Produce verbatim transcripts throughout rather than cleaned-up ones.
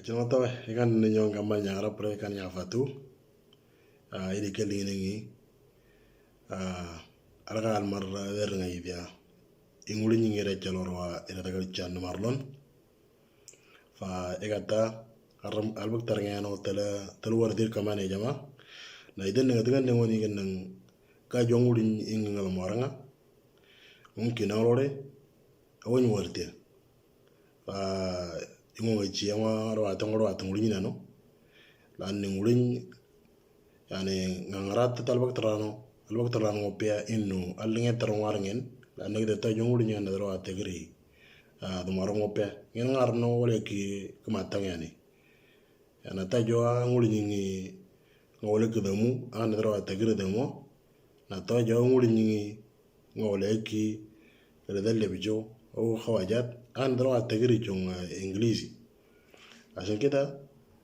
Chino to ikan ninyo gamal nyara pre ikan nya fatu. Ah, iri ke lingi. Ah, alga almar der ngai dia. Inguli nyingi re chalorwa ira tagal chan marlon. Fa egata aram albak tarngano tala talwar dir kamane jama. Na iden nga dengan dengan ingin nang ka jonguli ingi ngal maranga. Mungkin alore awon wartia. Fa ingo ngai chi ama ro atong ro atong uli nano. Lan ning uli yani ngangara ta albak tarano, albak tarano ngopia inu alinge tarong warngen. Lan ngi ta jonguli ngan ro ategri. Ah, dumaro ngopia ngen ngarno wale ki kematang yani. Yana ta jo nguli nyingi ngole kedamu an ro ategri demo. Na ta jo nguli nyingi ngole ki reda lebijo o khawajat an ro ategri jong English. Asan kita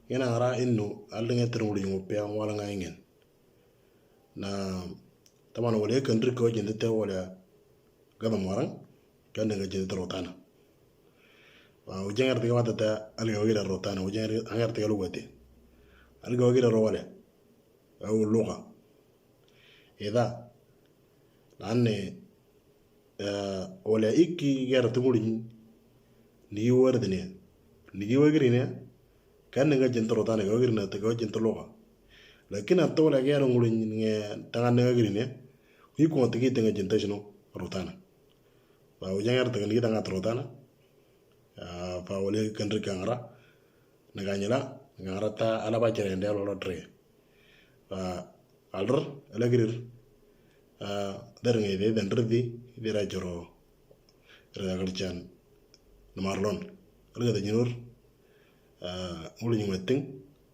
yana ngara inu alinge tarong uli ngopia wala ngai ngen. Na taman wale kan rik ko jende te wala gada marang kan nga jende te rotana. Wa ujang arti wata ta alga wagira rotana ujang arti alga wate. Alga wagira ro wale. Au luga. Ida. Lanne wala iki gara tunguli nigi wardine. Nigi wagirine. Kan nga jende rotana ga wagirina ta ga jende luga. Lakin ato wala gara nguli nge tangan nga wagirine. Wi ko tigi tanga jende sino rotana. Fa ujang arti nigi tanga rotana. Ah, fa wale kan rik ngara. Naganyila ngara ta alaba jerende lolo tre. Fa alr alagirir. Ah, dar ngai de dan rdi dira joro. Rda kalchan. Namarlon. Alga da jinur. Ah, nguli nyingi mating.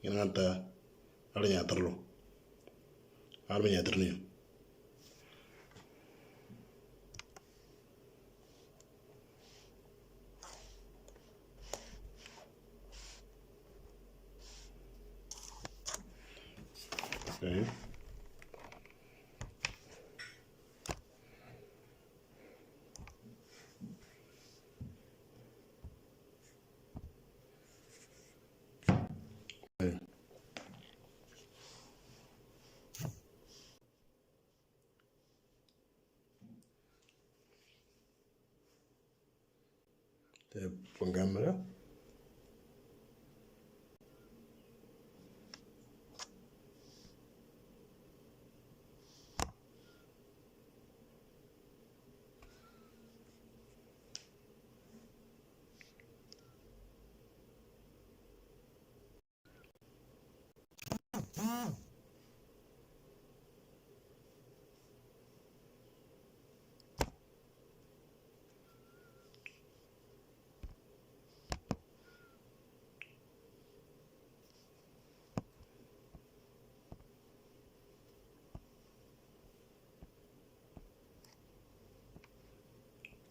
Yana nganta ala nya tarlo. Ala nya tarniyo. Okay. Te pongámoslo.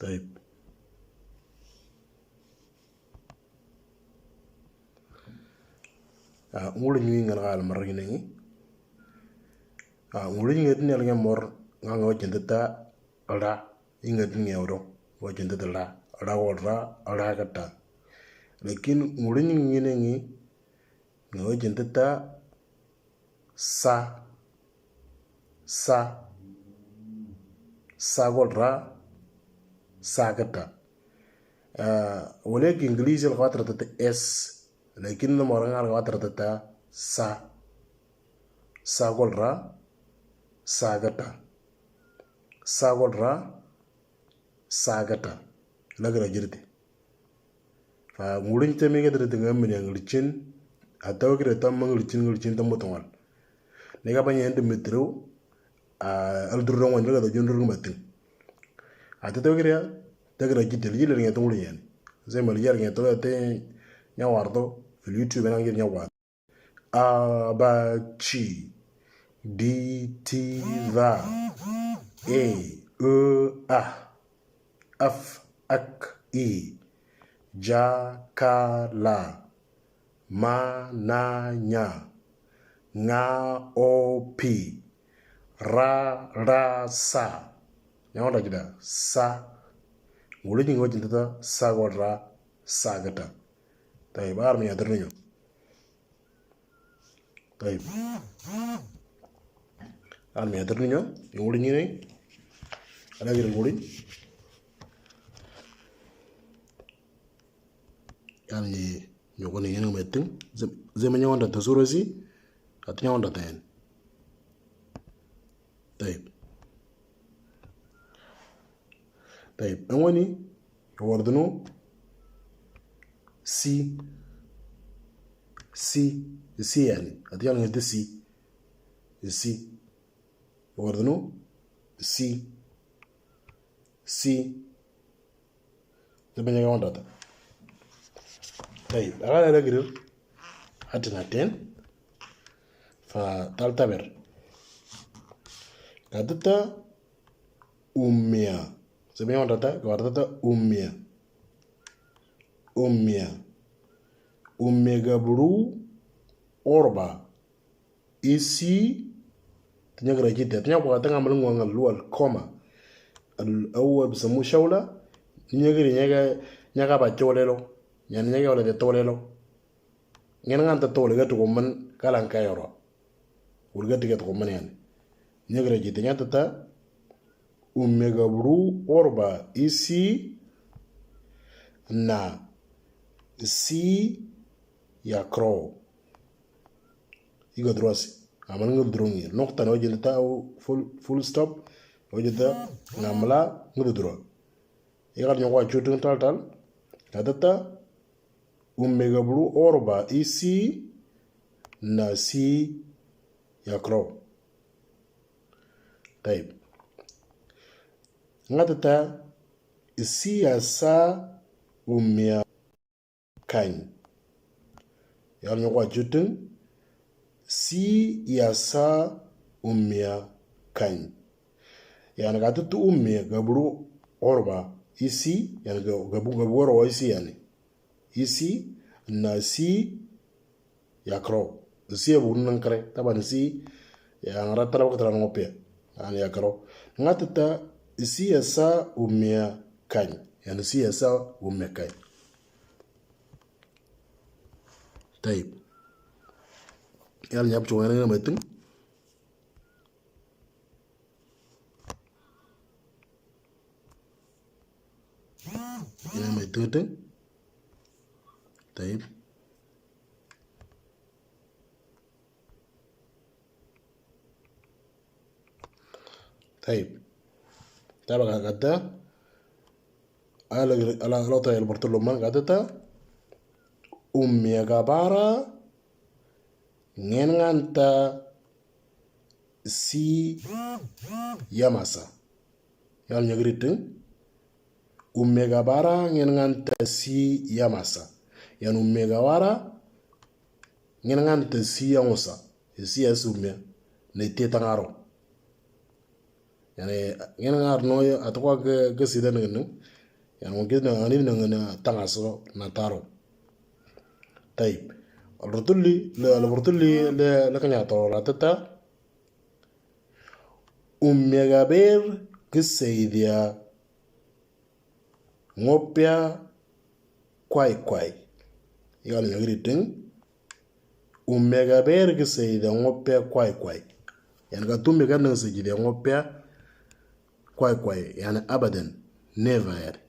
Tayib. Ah, nguli nyingi ngal ngal mar nyingi. Ah, nguli nyingi tini alga mor nga nga jende ta ala inga tini awro. Wa jende ta la ala wal ra ala kata. Lakin nguli nyingi nyingi nga jende ta sa sa sa gol ra sa kata. Ah, wala ki English al kawatra ta s. Lakin na morang al kawatra ta sa sa gol ra sa kata. Sa gol ra sa kata. Lagra jirti. Fa nguli nyingi temi ga dere tenga mini nglichin. Atawa kira tamma nglichin nglichin tamu tongal. Nega banya ende mitro. Al durung wan ga da jundur matin. Atawa kira tagra jitel jiler ngeto nguli yani. Zai mal yar ngeto te nyawardo fil YouTube nang jir nyawar. A ba chi. Di ti va. E u a. Af ak i. Ja ka la. Ma na nya. Nga o pi. Ra ra sa. Nya wala jida sa. Nguli nyingi wa jintata sa gol ra sa gata. Tayib, ar mi yatir ninyo. طيب. Almia terniño, yung uling yun eh. Ala gir uling. Almia, yung kuning yun yung meting. Zema nyawan data surasi. At nyawan data yan. طيب. طيب. Ang wani, wardano. Si. Si. Si yani. At yan ngete si. Si. Wardano. Si. Si. Zema nyawan data. طيب. Ala ala gir. Hatina ten. Fa tal taber. Katata umia. Zema nyawan data. Katata umia. Umia. Umia gabru orba. Isi. Tinya kira jita. Tinya kwa tanga malungu ngal lual koma. Al awal bisamu shawla. Tinya kira nyaga nyaga ba tolelo. Nyani nyaga wala de tolelo. Ngen ngan ta tole ga tuko man kalan kayoro. Wal ga tiga tuko man yani. Nyaga jita nyata ta. Umega bru orba isi na si yakro. Iga drosi. Aman ngal drongi. Nokta na wajin ta full, full stop. Wajin ta ngamla ngal dro. Iga nyoko achutung tal tal. Katata. Umega bru orba isi na si yakro. طيب. Ngatata si yasa umia kany. Yal nyoko achutung si yasa umia kany. Yani katata umia gabru orba isi yani gabu gabu orba isi yani. Isi na si yakro. Si abu nang kare. Taban si yang rata rawa katara ngopia. An yakro. Ngatata si yasa umia kany. Yani si yasa umia kany. طيب. Yal nyap chunga na meting. Ina meting ting. طيب. طيب. Taba kata. Ala ala ala ta el bertuluman kata ta. Umia gabara. Ngen nganta si yamasa. Yal nyagriting. Umega bara ngen nganta si yamasa. Yan umega bara ngen nganta si yamusa. Si yasumia. Ne tetangaro. Yani ngen ngar no atwa ke ke sida ngen. Yani mungkin ani ngen tangaso na taro. طيب. Al rutuli le al rutuli le le kanya to ratata. Umega ber ke seidia ngopia kwai kwai. Yal nyagriting. Umega ber ke seidia ngopia kwai kwai. Yani ka tumega nang seidia ngopia kwai kwai. Yani abadan. Never yani.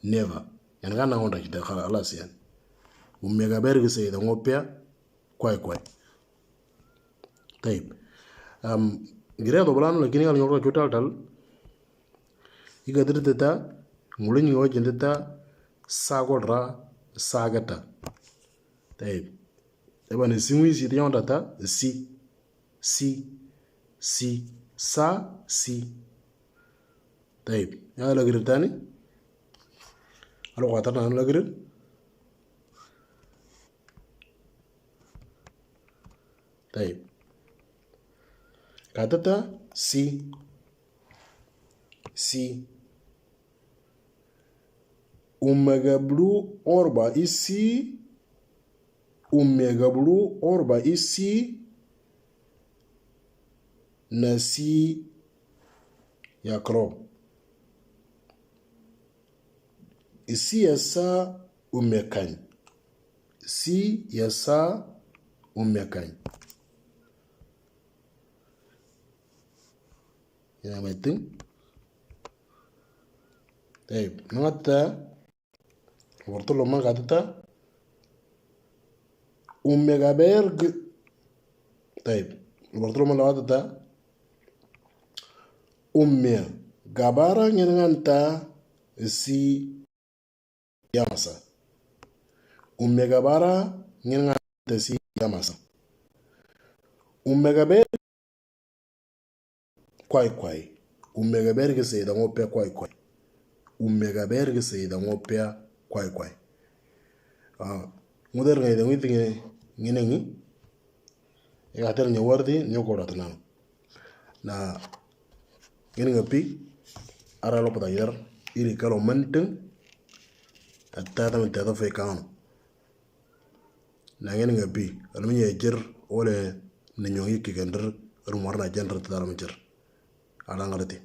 Never. Yani ka na honda kita khalas yani. Umega ber ke seidia ngopia kwai kwai. طيب. Am gire do balano lakini kal nyoro chutal tal. Iga dirteta ngulin yo jendeta sagolra sagata. طيب. Eba ne singwi si tiyon data si si si sa si. طيب. Ya lagir tani. Alo kata na lagir. طيب. Katata si si. Umega blu orba isi. Umega blu orba isi. Na si yakro. Isi yasa umekany. Si yasa umekany. Ina metin. Taib, nangata. Wartu loma gatata. Umegaberg. Taib, wartu loma gatata. Umegabara ngin nganta si yamasa. Umegabara ngin nganta si yamasa. Umegaberg kwai kwai. Umegaberg se da ngopia kwai kwai. Umegaberg se da ngopia kwai kwai. Ah, nguder ngai da ngiti ngi ngi. Ega ter nyawardi nyokorat nan. Na ngin ngapi ara lo pata yar iri kalo manting. Tata tata fe kan. Na ngin ngapi almi ya jer ole ni nyongi kikender rumar na jender tata almi jer. Ala ngarti.